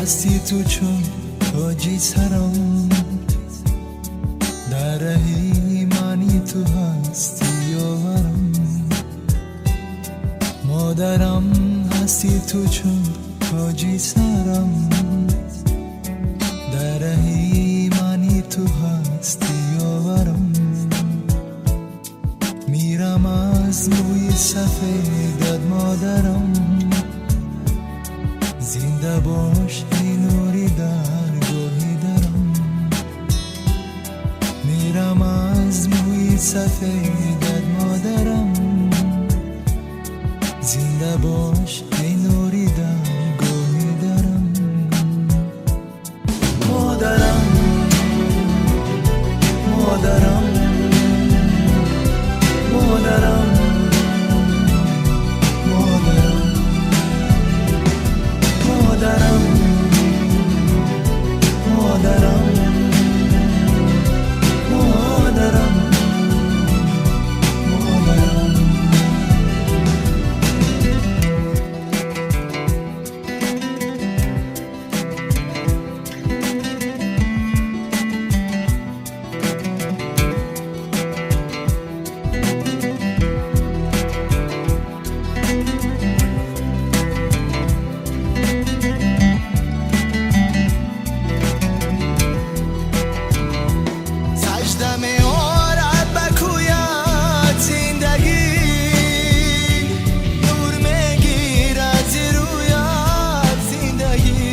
Ҳастӣ ту чун тоҷи сарам, дар раҳи мани ту ҳастӣ ёварам. Модарам, ҳастӣ ту чун тоҷи сарам, дар раҳи мани ту ҳастӣ ёварам. Мирам аз мӯи сафедат, модарам, зинда бош, эй нури даргоҳи дарам. Мирам аз мӯи сафедат, модарам, зинда бош, эй нури даргоҳи дарам. Модарам, модарам, модарам, модарам, модарам, модарам, модарам, модарам. Сажда меорад ба кӯят зиндагӣ, нур мегирад зи рӯят зиндагӣ.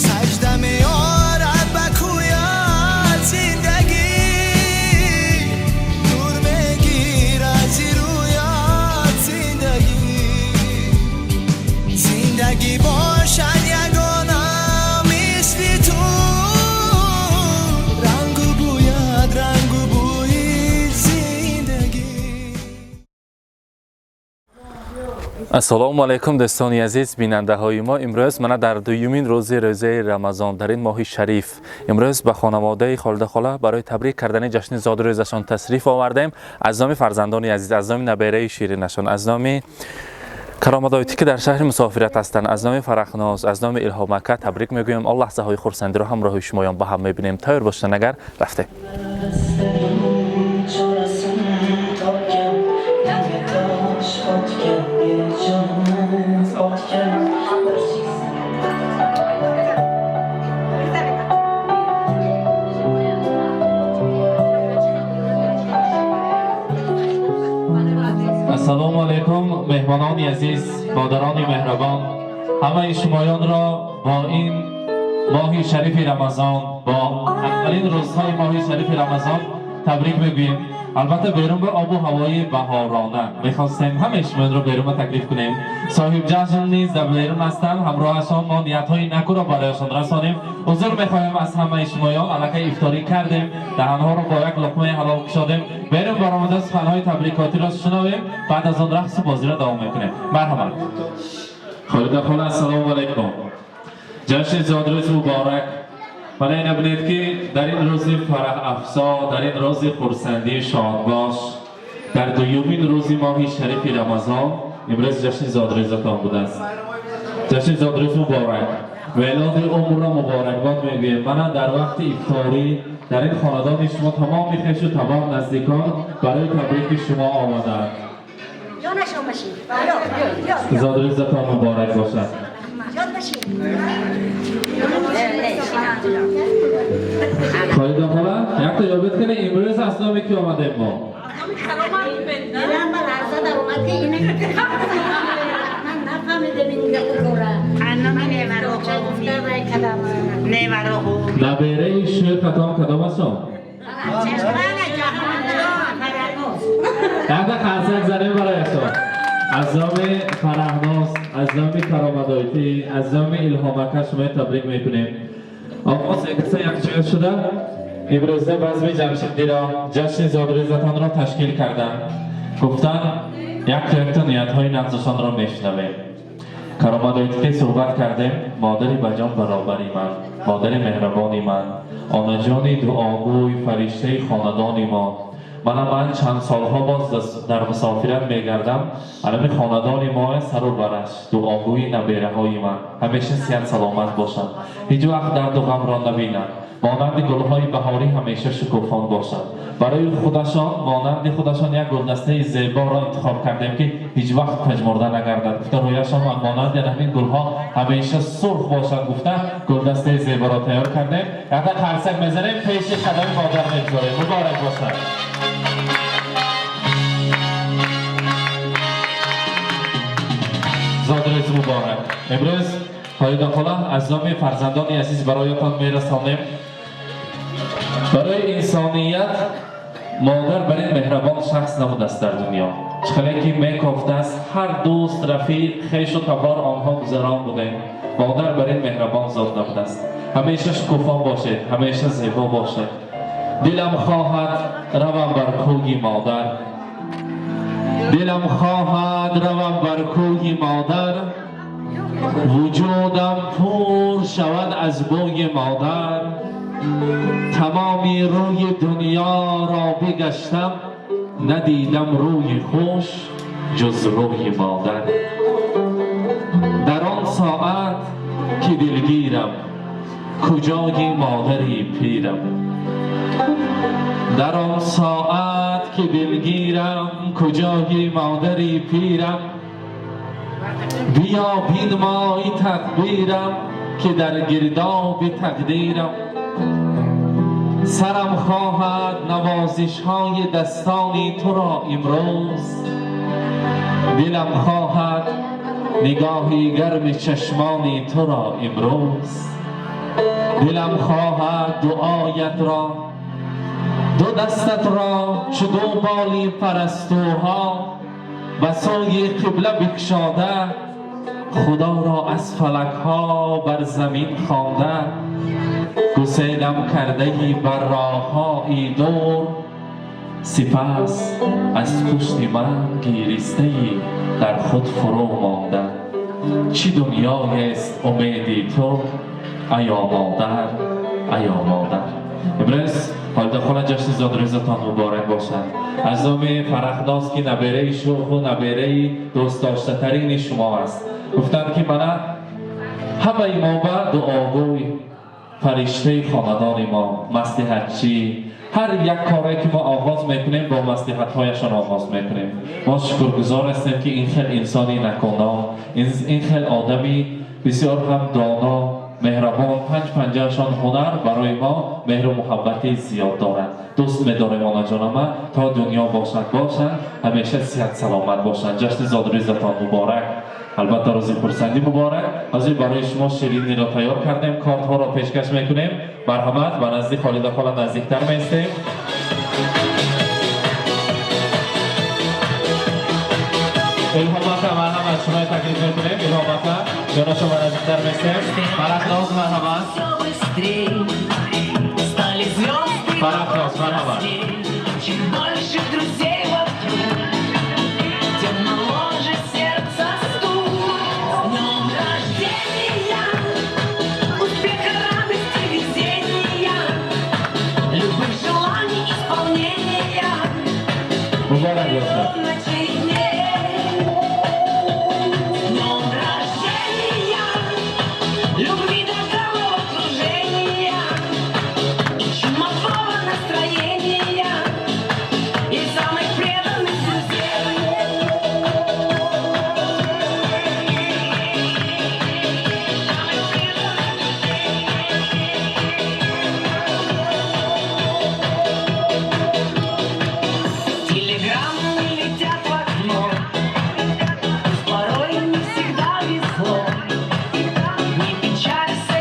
Сажда меорад ба кӯят зиндагӣ, нур мегирад зи рӯят зиндагӣ. Зиндагӣ бошад ягона мисли ту, рангу бӯяд, рангу бӯи зиндагӣ. Ассалому алайкум, дӯстони азиз, бинандаҳои мо. Имрӯз мана дар дуюмин рӯзи рӯзаи Рамазон, дар ин моҳи шариф, имрӯз ба хонаводаи Холида хола барои табрик кардани ҷашни зодрӯзашон ташриф овардем. Аз номи фарзандони азиз, аз номи набераи ширинашон, аз номи Каромадоитӣ, ки дар шаҳри мусофират ҳастанд, аз номи Фарахноз, аз номи Илҳомака табрик мегӯем. Он лаҳзаҳои хурсандиро ҳамроҳи шумоён ба ҳам мебинем. Тайёр бошед, агар рафтем. Chorasin topgan, dilga tosh otgan, jonimni otgan bir cheksa. Ассалому алайкум, меҳмонони азиз, модарони меҳрабон. Ҳамаи шумоёнро бо ин моҳи шарифи Рамазон, бо аввалин рӯзҳои моҳи шарифи Рамазон табрик мегӯем. Албатта, берун ба обу ҳавои баҳорона мехостем ҳамаи шумоёнро берун ба таклиф кунем. Соҳибҷашн низ дар берун ҳастанд, ҳамроҳашон мо ниятҳои накӯро барояшон расонем. Узр мехоҳем аз ҳамаи шумоён, аллакай ифторӣ кардем, даҳанҳоро бо як луқмаи ҳалол кушодем. Берун баромада суханҳои табрикотиро шунавем, баъд аз он рақсу бозиро давом мекунем. Марҳамат, Холида хола. Ассалому алайкум, ҷашни зодрӯз муборак. Мана ина бинед, ки дар ин рӯзи фараҳафзо, дар ин рӯзи хурсандии шодбош, дар дуюмин рӯзи моҳи шарифи Рамазон имрӯз ҷашни зодрӯзатон будааст. Ҷашни зодрӯз муборак, мелоди умрро муборакбод мегӯем. Мана дар вақти ифторӣ дар ин хонадони шумо тамоми хешу табор, наздикон барои табрики шумо омаданд. Зодрӯзатон муборак бошад. Холида хола, якта ёбед кунед, имрӯз аз номи ки омадем мо? Дилам ба ларза даромад, ки ина ман нафаҳмидам ин гапро. Гуфта вай кадам. Набераи шӯхатон кадом астон? Якта қарсак занем барояшон. Аз номи Фараҳноз, аз номи Каромадойтӣ, аз номи Илҳомака шуморо табрик мекунем. Оғоз якса якҷоя шуда имрӯза базми ҷамшидиро, ҷашни зодрӯзатонро ташкил карданд. Гуфтанд, якто якто ниятҳои нағзашонро мешунавем. Каромадойтӣ ки суҳбат кардем, модари ба ҷон баробари ман, модари меҳрабони ман, онаҷони дуогӯй, фариштаи хонадони мо. Мана ман чанд солҳо боз дар мусофират мегардам. Анами хонадони мо сару бараш, дуогӯи набераҳои ман. Ҳамеша сиҳат саломат бошанд. Ҳеҷ вақт дарду ғамро набинанд. Монанди гулҳои баҳорӣ ҳамеша шукуфон бошанд. Барои худашон, монанди худашон як гулдастаи зеборо интихоб кардем, ки ҳеҷ вақт пажмурда нагардад. Гуфта, рӯяшон монанди ҳамин гулҳо ҳамеша сурх бошад, гуфта, гулдастаи зеборо тайёр кардем. Якта қарсак мезанем, пеши қадами модар мегузорем. Муборак бошад. Зодрӯз муборак. Имрӯз Холида хола аз номи фарзандони азиз бароятон мерасонем. Барои инсоният модар бар ин меҳрабон шахс набудааст дар дунё. Чӣ ки мекофтааст ҳар дӯст, рафиқ, хешу табор, онҳо гузарон будем. Модар бар ин меҳрабон зот набудааст. Ҳамеша шукуфон бошед, ҳамеша зебо бошед. Дилам хоҳад равам бар кӯҳи модар. Дилам хоҳад равам бар кӯҳи модар. Вуҷудам пур шавад аз бӯи модар. Тамоми рӯи дунёро бигаштам, надидам рӯи хуш ҷуз рӯи модар. Дар он соат ки дилгирам, куҷои модари пирам? Дар он соат ки дилгирам, куҷои модари пирам? Биё бинмои тақдирам, ки дар гирдоби тақдирам. Сарам хоҳад навозишҳои дастони туро имрӯз. Дилам хоҳад нигоҳи гарми чашмони туро имрӯз. Дилам хоҳад дуоятро, ду дастатро чу ду боли парастуҳо ба сӯи қибла бикшода, худоро аз фалакҳо бар замин хонда, гуселам кардаи бар роҳҳои дур, сипас аз пушти ман гиристаи дар худ фурӯ монда. Чӣ дунёест умеди ту, аё модар, аё модар. Имрӯз Холида хола ҷашни зодрӯзатон муборак бошад. Аз номи Фарахноз, ки набераи шӯху набераи дӯстдоштатарини шумо аст. Гуфтанд, ки мана ҳамаи мо ба дуогӯй, фариштаи хонадони мо, маслиҳатчӣ. Ҳар як коре ки мо оғоз мекунем, бо маслиҳатҳояшон оғоз мекунем. Мо шукргузор ҳастем, ки ин хел инсони накуном, ин хел одами бисёр ҳам доно, меҳрабон, панҷ панҷаашон ҳунар, барои мо меҳру муҳаббати зиёд дорад. Дӯст медорем онаҷонама, то дунё бошад, бошанд, ҳамеша сиҳат саломат бошанд. Ҷашни зодрӯзатон муборак, албатта рӯзи хурсандӣ муборак. Ҳозир барои шумо шириниро тайёр кардем, кортҳоро пешкаш мекунем. Марҳамат, ба назди Холида хола наздиктар меистем. Илҳомака, марҳамат, шуморо таклиф мекунем. Илҳомака, ҷона, шумо наздиктар меистем. Фарахноз, марҳамат. Все быстрей стали звезды Фарахноз, марҳамат. Чем больше друзей вокруг, тем моложе сердце стук. С днем рождения! Успеха, радости, везения, любых желаний исполнения. Муборак бошад. Ночей и дней. С днем рождения! Любви до головокружения и чумового настроения и самых преданных друзей. Самых преданных друзей. Телеграммы летят в окно, пусть порой не всегда везло. Не печалься.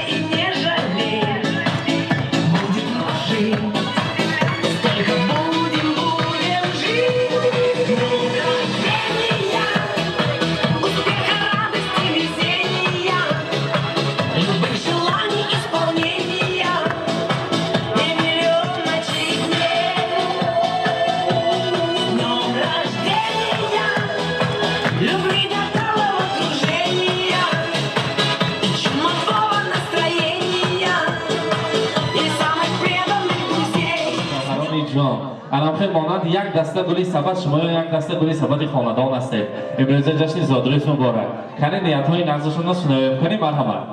Анамхел монанд як даста гули сабад, шумоё як даста гули сабади хонадон ҳастед. Имрӯза ҷашни зодрӯз муборак. Кани, ниятҳои нағзашонро шунавем. Кани, марҳамат.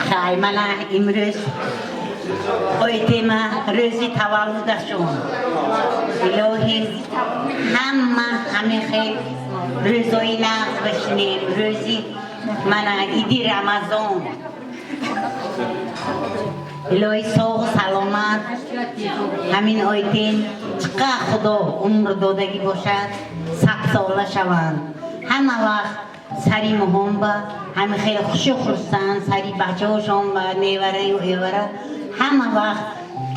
Хай, мана имрӯз ойтема рӯзи таваллудашон. Илоҳӣ, ҳама ҳамин хел рӯзои нағз бишинем. Рӯзи мана иди Рамазон. Илоҳӣ, соғу саломат ҳамин ойтем чиқа Худо умр додагӣ бошад, 100 сола шаванд. Ҳама вақт сари муҳомба ҳамин хеле хушу хурсанд, сари бачаҳошон ба невараю эвара ҳама вақт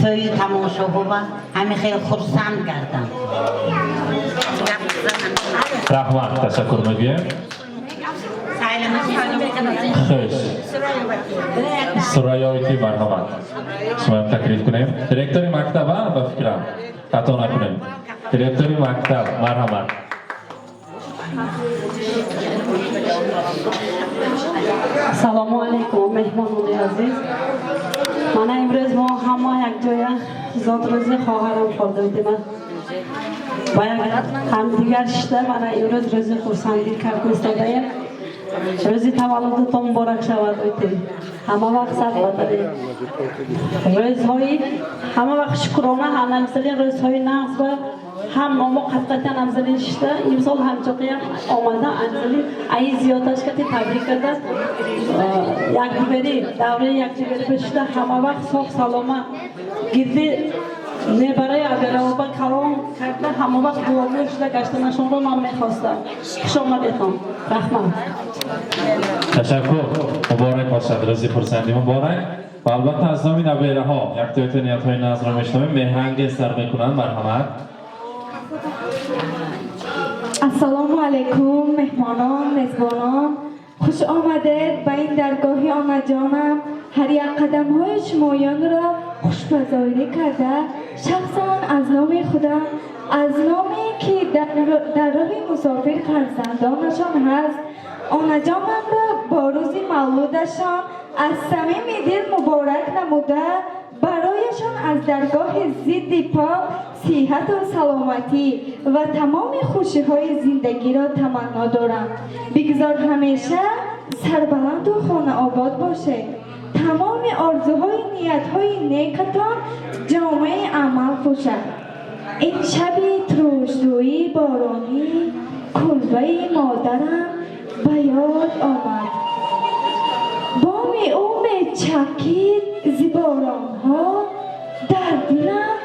тӯю тамошоҳоба ҳамин хеле хурсанд гарданд. Раҳмат, ташаккур мегӯем. Хуш, Сурайёити, марҳамат, шумоям таклиф кунем. Директори мактаба, ба фикрам, хато накунем, директори мактаб, марҳамат. Ассалому алайкум, меҳмонони азиз. Мана имрӯз мо ҳама якҷоя зодрӯзи хоҳарам Фордойтима ба як ҳамдигар шишта, мана имрӯз рӯзи хурсандӣ карда истодаем. Рӯзи таваллудатон муборак шавад, ойти. Ҳама вақт сарбатарӣ, рӯзҳои ҳама вақт шукрона, ҳамзалин рӯзҳои нағз ва ҳам мо қатқатан амзалин шишта, имсол ҳамчоқиям омада, амзалин аи зиёдаш кати табрик карда, якдигари давраи якдигари бишида, ҳама вақт соғ саломат гирди небараи абераоба калон карда, ҳама вақт дуогӯ шуда гаштанашонро ман мехостам. Хуш омадетон, раҳмат. Ташаккур, муборак бошад, рӯзи хурсандӣ муборак. Ва албатта, аз номи набераҳо яктоята ниятҳои нағзро мешунавем. Меҳрангез сар мекунанд, марҳамат. Ассалому алайкум, меҳмонон, мезбонон. Хуш омадед ба ин даргоҳи онаҷонам. Ҳар як қадамҳои шумоёнро хушпазоирӣ карда, шахсан аз номи худам, аз номе ки дар роҳи мусофир фарзандонашон ҳаст, онаҷонамро бо рӯзи мавлудашон аз самими дил муборак намуда, барояшон аз даргоҳи зидди пок сиҳату саломатӣ ва тамоми хушиҳои зиндагиро таманно дорам. Бигзор ҳамеша сарбаланду хонаобод бошед. Тамоми орзуҳои ниятҳои некатон ҷомаи амал пӯшад. Ин шаби турушрӯии боронӣ кулбаи модарам ба ёд омад. Боми ӯ мечакид зи боронҳо, дар дилам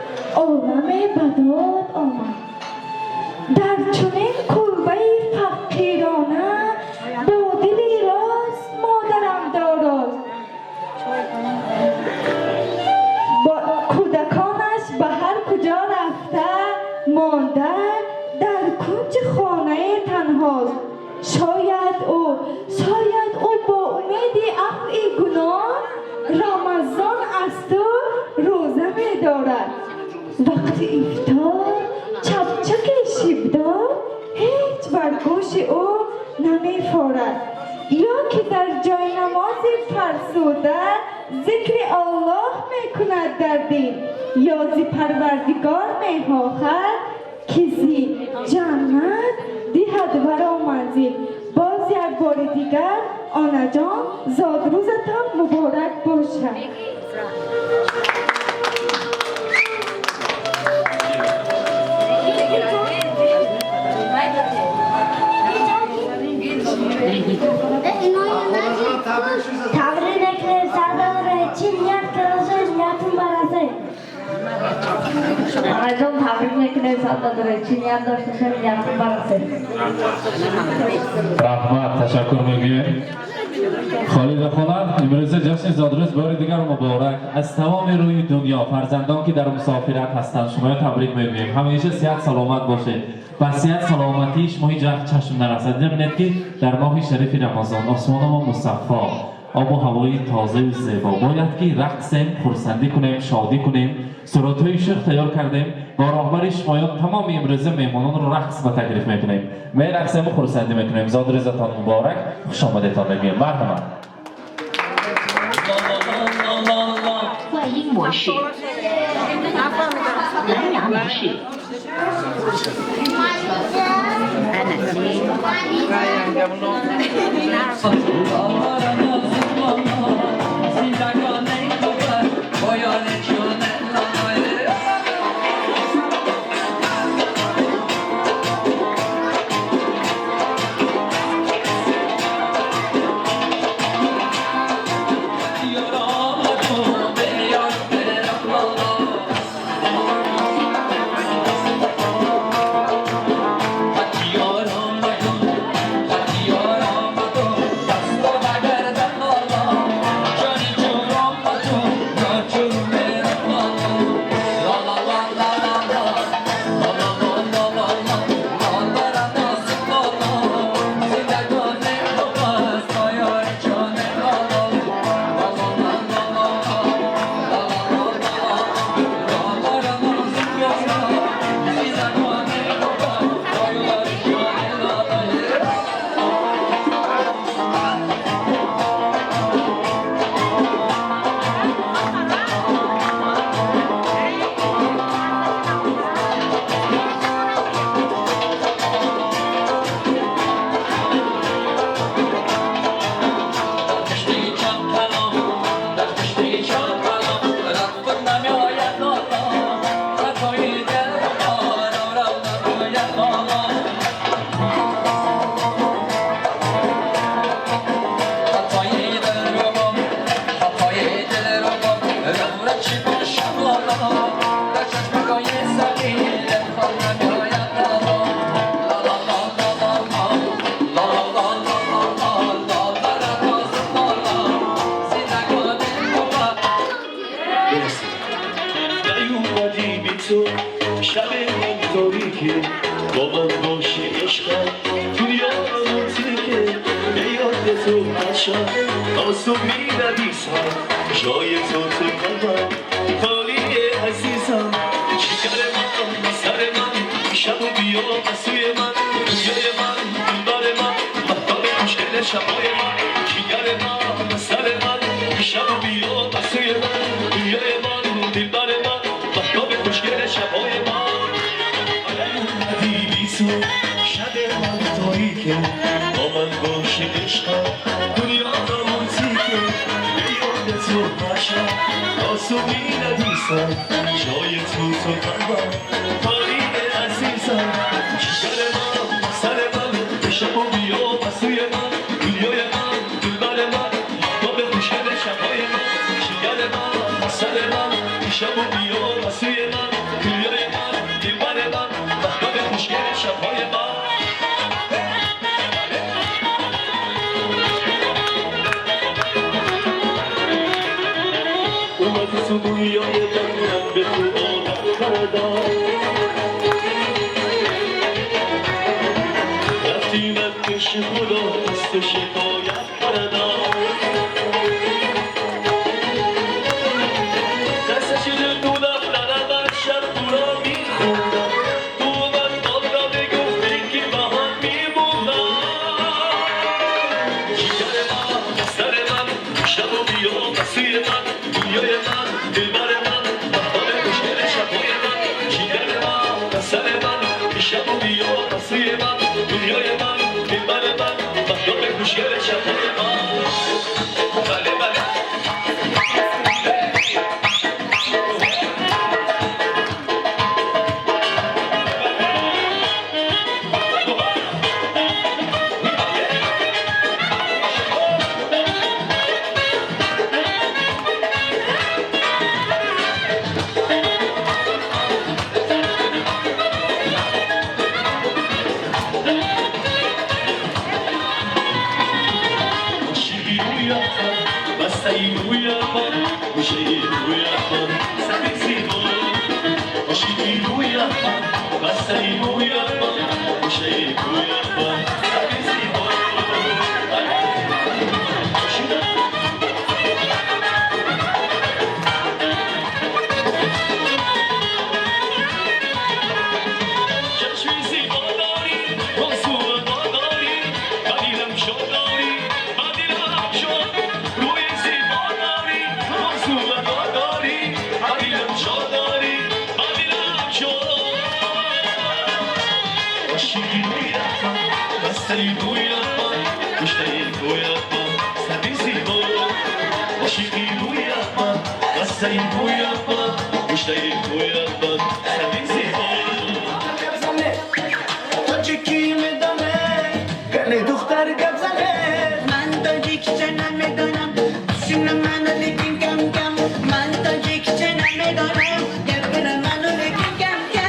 оламе ба дод омад. Дар чунин кулбаи фақирона бо дили рост модарам дорост. Бо кӯдаконаш ба ҳар куҷо рафта монда, дар кунҷи хонае танҳост. Шояд ӯ бо умеди афви гуноҳ Рамазон асту рӯза медорад. Вақти ифтор чапчаки шибдор ҳеҷ бар гӯши ӯ намефорад ё ки дар ҷойнамози фарсуда зикри Аллоҳ мекунад дар дил, ё зи Парвардигор мехоҳад, ки зи ҷаннат диҳад варо манзил. Боз як бори дигар, онаҷон, зодрӯзатон муборак бошад. Табрик мекунем, сардора, чӣ ният кардаша, ниятун барасе. Анаҷон, табрик мекунем, сардора, чӣ ният дошташа, ниятун барасе. Раҳмат, ташаккур мегӯем. Холида хона, имрӯза ҷашни зодрӯз бори дигар муборак. Аз тамоми рӯи дунё фарзандон, ки дар мусофират ҳастанд, шуморо табрик мегӯем. Ҳамеша сиҳат саломат бошед. Ба сиҳат саломатии шумо ҳеҷ вақт чашм нарасад. Бибинед, ки дар моҳи шарифи Рамазон осмонамо мусаффо, обу ҳавои тозаю зебо, бояд ки рақсем, хурсандӣ кунем, шодӣ кунем. Суратҳои шӯх тайёр кардем. Бо роҳбари шумоён тамоми имрӯза меҳмононро рақс ба таклиф мекунем. Мерақсему хурсандӣ мекунем. Зодрӯзатон муборак, хуш омадетон мегӯем, марҳамат. 外音模式。Show. Туям ман, сари зебо, ошиқи туям ман, қиссаи туям ман, куштаи туям ман, сари зебо. Тоҷикӣ медонӣ, кане духтар гап занӣ. Ман тоҷикча намедонам, шуна ману, лекин кам кам. Ман тоҷикча намедонам, гапира ману, лекин кам кам.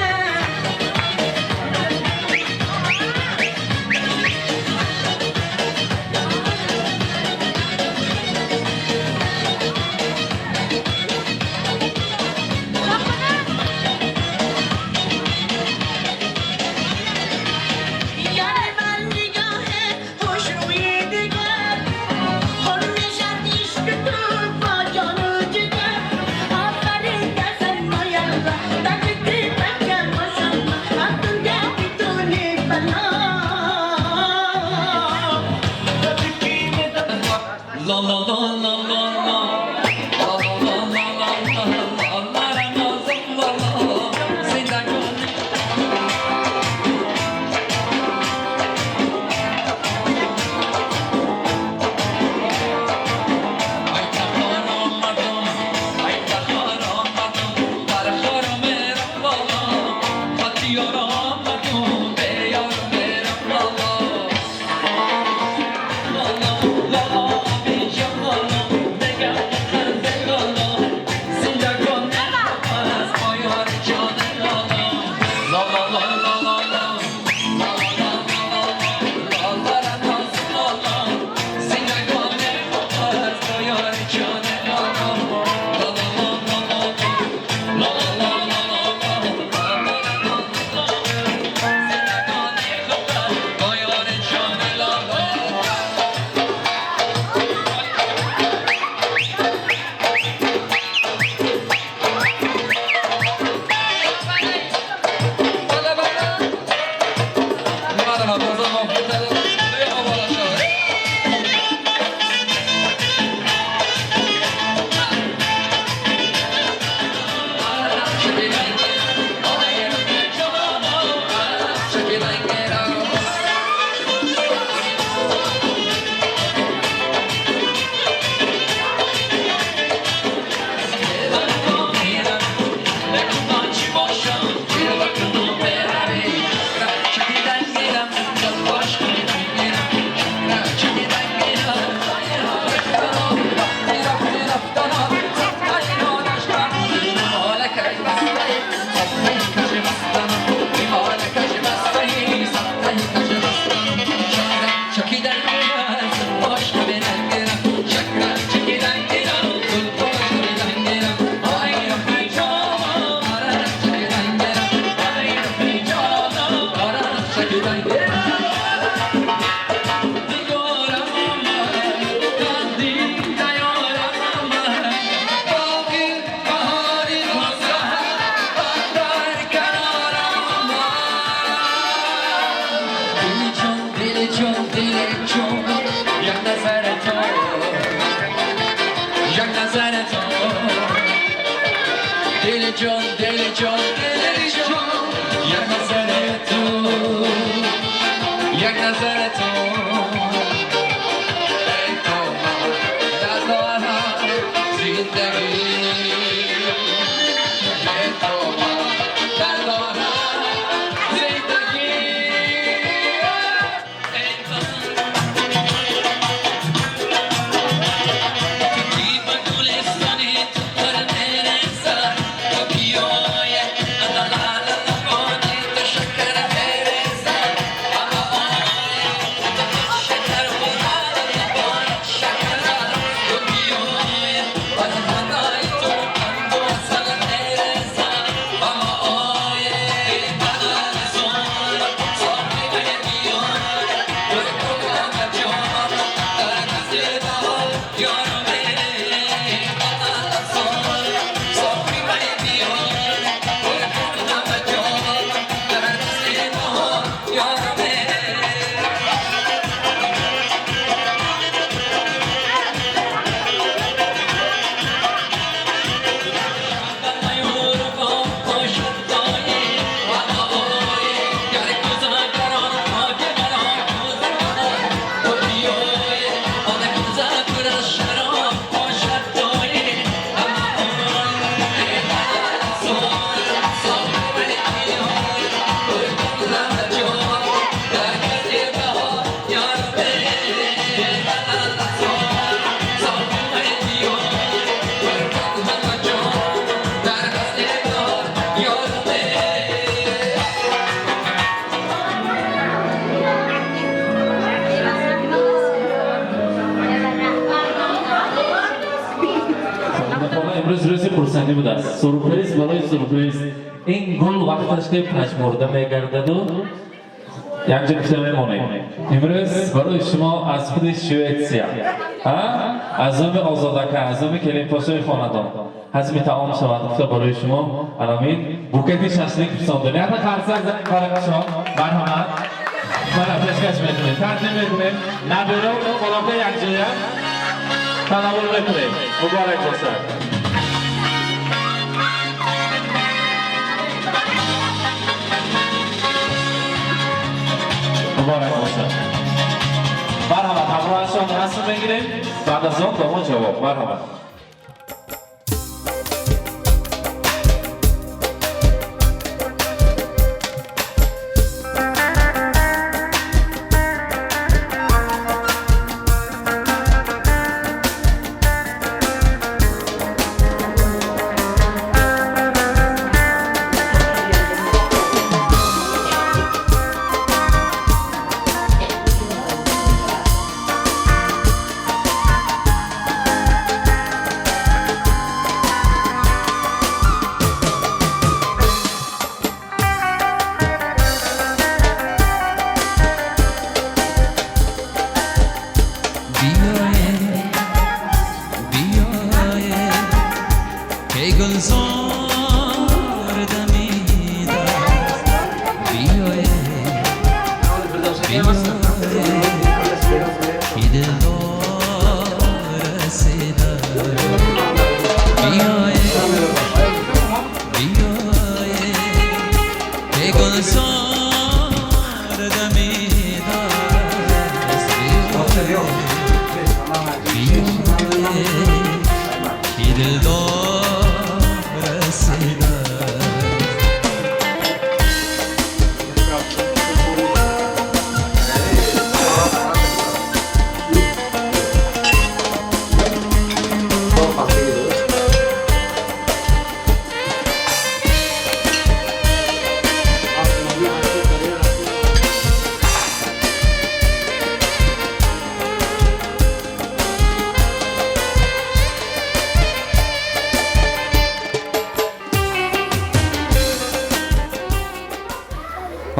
یار من نگاه خوش روی دگر خور میشد عشق تو با جان و جگر. آفرین دست مایالله تاجیکی بچه ماشالله اتون گپی بلا. Тоҷикӣ медонӣ. ла ла ла ла ла ла ла ла ла ла ла ла ла Рамазон ла ла зиндагонӣ. Ай тахором мардум, ай тахором мардум, дар хором мерам ла, хатиёром мардум, беёр мерам ла ла ла ла беҷонам, мегам ханде ла ла, зиндагонӣ аз поёр ҷон ла ла ла ла ла ла ла ла ла ла ла Рамазон ла ла, зиндагонӣ аз поёр ҷон ла ла ла ла ла ла ла ла ла ла зиндагонӣ аз поёр ҷон ла ла. Бала бала. Марҳабо, замон. Як назар ту, як назар ту, дили ҷон, дили ҷон, дили ҷон, як назар ту, як назар ту, эй ту дар дорам зиндагӣ, эй ту дар дорам зиндагӣ, эй ту. Ту ки ба гулистони ту пар мерезад, то биё. Имрӯз рӯзи хурсандӣ будааст. Сюрприз болои сюрприз. Ин гул вақташ ки пажмурда мегардаду якҷо гуфта мемонем. Имрӯз барои шумо аз худи Шветсия, аз номи Озодака, аз номи келинпошои хонадон ҳазми таом шавад гуфта барои шумо анамин букети шашлик фиристодем. Якта қарсак занед барои шумо. Марҳамат. Мана пешкаш мекунем, тақдим мекунем. Наберо холака якҷоя тановул мекунем. Муборак бошад. Муборак бошад. Марҳамат, ҳамроҳашон расм мегирем, баъд аз он ба мо ҷавоб. Марҳамат.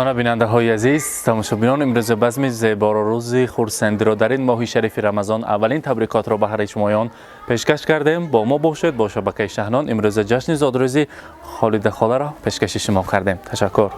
Мана бинандаҳои азиз, тамошобинон, имрӯз базми зеборо рӯзи хурсандиро дар ин моҳи шарифи Рамазон аввалин табрикотро ба ҳари шумоён пешкаш кардем. Бо мо бошед, бо шабакаи Шаҳнон имрӯза ҷашни зодрӯзи Холида холаро пешкаши шумо кардем. Ташаккур.